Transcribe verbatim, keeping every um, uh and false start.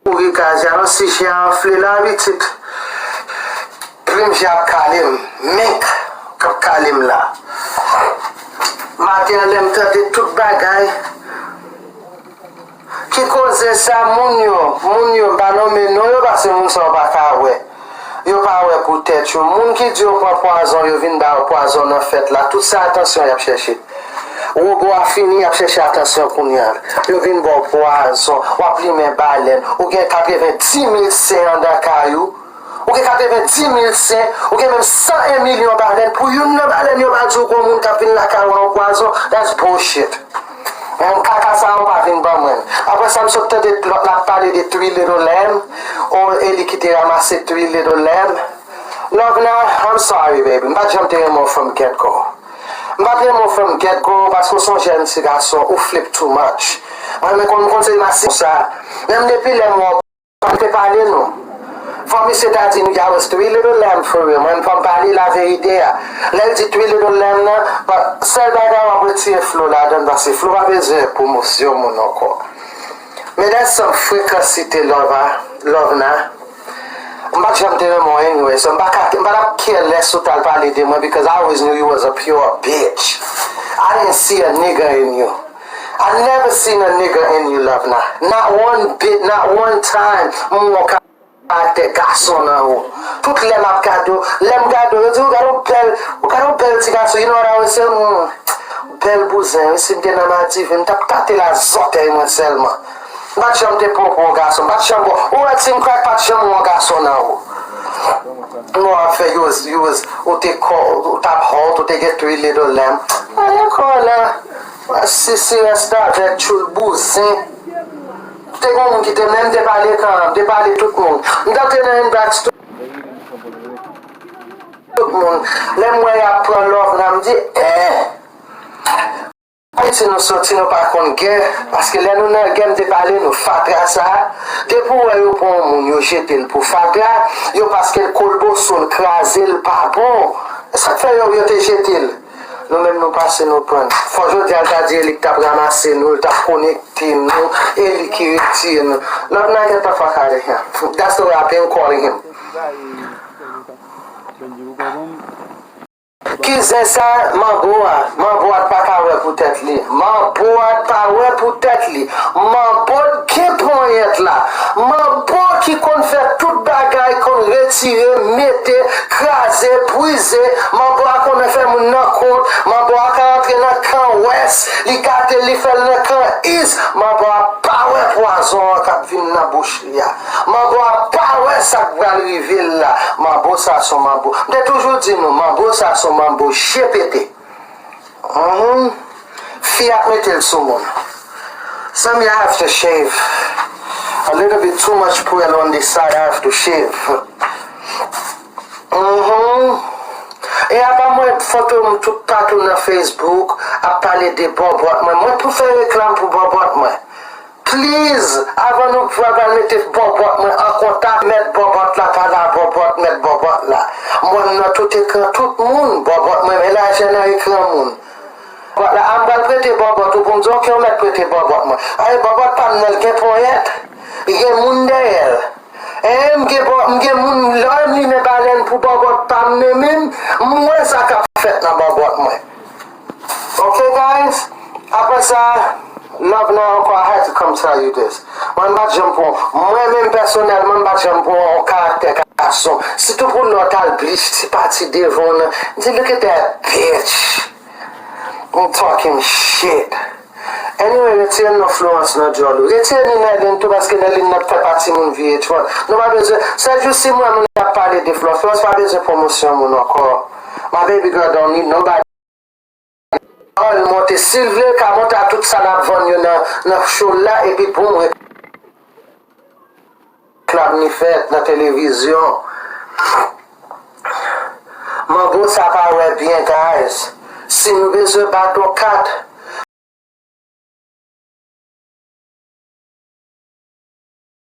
Kouri kaz la non, si chen an anfle la, pitit. Plim chen ap kale m, menk k ap kale m la. Maten an, lè m tande tout bagay, ki koze sa, moun yo, moun yo, m pa nonmen non yo, paske moun sa yo pa ka wè. Yo pa wè pou tèt yo. Moun ki di yo pran pwazon, yo vin ba yo pwazon nan fèt la. Tout sa, atansyon y ap chèche. Wobo a fini, y ap chèche atansyon kounye a. Yo vin ba w pwazon, w ap limen balèn. Ou gen katrevenndimil sen anndan kay ou. Ou gen katrevenndimil sen, ou gen menm san en milyon balèn. Pou youn nan balèn yo pa di w gon moun k ap vin lakay ou nan pwazon. That's bullshit. Menm kaka sa yo pa vin ban mwen. Apre sa, m sot tande lòt la ap pale de Three Little Lamb. Oh, e li ki te ranmase Three Little Lamb. Lovena, I'm sorry, baby. M pa t janm te renmen w from get go. M pa t renmen w from get go paske w se yon jèn ti gason, ou flip too much. Mwen, mwen konn, m konn se masi sa. Menm depi lè m wè w pa te pale nou. Fò misye ta di nou, "That was Three Little Lamb for real." Mwen, fò m pale laverite a. Lè l di Three Little Lamb nan, but sèl bagay w ap retire Flo ladan l, paske Flo pa bezwen pwomosyon moun ankò. Men that's some frekansite, Lova, Lovena. M pa t janm te renmen w anyway, so m pa ka, m pa t ap care less ou t al pale de mwen because I always knew you was a pure bitch. I didn't see a nigga in you. I never seen a nigga in you, Lovena. Not one bit, not one time. M wè w ka karaktè gason nan ou. Tout lè m ap gade w, lè m gade w, yo di ou gade w bèl, ou gade w bèl ti gason, you know what I would say? Hmm, bèl bouzen, wi, si m te nan Madiven, m t ap tate la zòtèy mwen sèlman. M pa t janm te pran w pou yon gason, m pa t janm wè w. Ou wè Tim Crack pa t janm wè yon gason nan ou. Nou ap fè use, use, ou te kò, ou t ap hot, ou te gen three little lamb. Ayen kò la. Si, si rèsta avèk tchoul bouzen. Te gen moun ki te menm te pale kan, te pale tout moun. M t antre nan inbox tout, tout moun. Lè m wè y ap pran love la, m di, eh! Ayiti nou soti, nou pa konn gè. Paske lè nou nan gè, m te pale nou fatra sa. Depi w wè yo pran yon moun, yo jete l pou fatra, yo paske l kolboso, l kraze, l pa bon. E sa k fè yo, yo te jete l. Nou menm nou pase nou prann. Fò jodi a l ta di e li k t ap ranmase nou, l t ap konekte nou, e li ki retire nou. Love na get the fuck out of here. That's the way I've been calling him. Ki zen sa, manbo a? Manbo a t pa ka wè pou tèt li. Manbo a t pa wè pou tèt li. Manbo t gen ponyèt la. Manbo ki konn fè tout bagay, konn retire, mete, kraze, brize. Manbo a konnen fè moun nan kont. Manbo a ka antre nan kan wès. Li gate, li fè l nan kan is. Manbo a pa wè pwazon an k ap vin nan bouch li a. Manbo a pa wè sa k pral rive l la. Manbo sa se yon manbo. M te toujou di nou, manbo sa se yon manbo je pete. Mhm. Fi ap mete l sou moun. Some y'all have to shave. A little bit too much pwèl on this side, I have to shave. Mhm. E apa m wè foto m tout patou nan Facebook ap pale de bòbòt mwen. Mwen pou fè reklam pou bòbòt mwen. Please, avan nou pral mete bòbòt mwen an kontak, mèt bòbòt la, pa la bòbòt, mèt bòbòt la. Mwen nan tout ekran tout moun, bòbòt mwen, men lajè nan ekran moun. Bòbòt la, a m pral prete bòbòt ou pou m di, ok, ou mèt prete bòbòt mwen. Ay, bòbòt pa m nan, l gen ponyèt, li gen moun dèyè l. E m gen bò, m gen moun, lè m limen balèn pou bòbòt pa m nan men m, m wè sa k ap fèt nan bòbòt mwen. Ok, guys? Apre sa, love nan ankò, I had to come tell you this. Mwen, m pa t janm pran, mwen menm pèsonèlman, m pa t janm pran yon karaktè gason. Sitou pou lè w t al blich ti pati devan w nan. M di, look at that bitch. I'm talking shit. Anyway, retire non Florence nan djòl ou. Retire ni Nerline tou, paske Nerline nan fè pati moun V H one. Nou pa bezwen, sèl jou si m wè moun ap pale de Florence, Florence pa bezwen pwomosyon moun ankò. My baby girl don't need nobody. All monte, si l vle, l ka monte a tout sa l ap vann yo nan, nan show l la, epi boum, reklam li fèt nan televizyon. Manbo sa pa wè byen, guys. Si nou bezwen bat yon kat,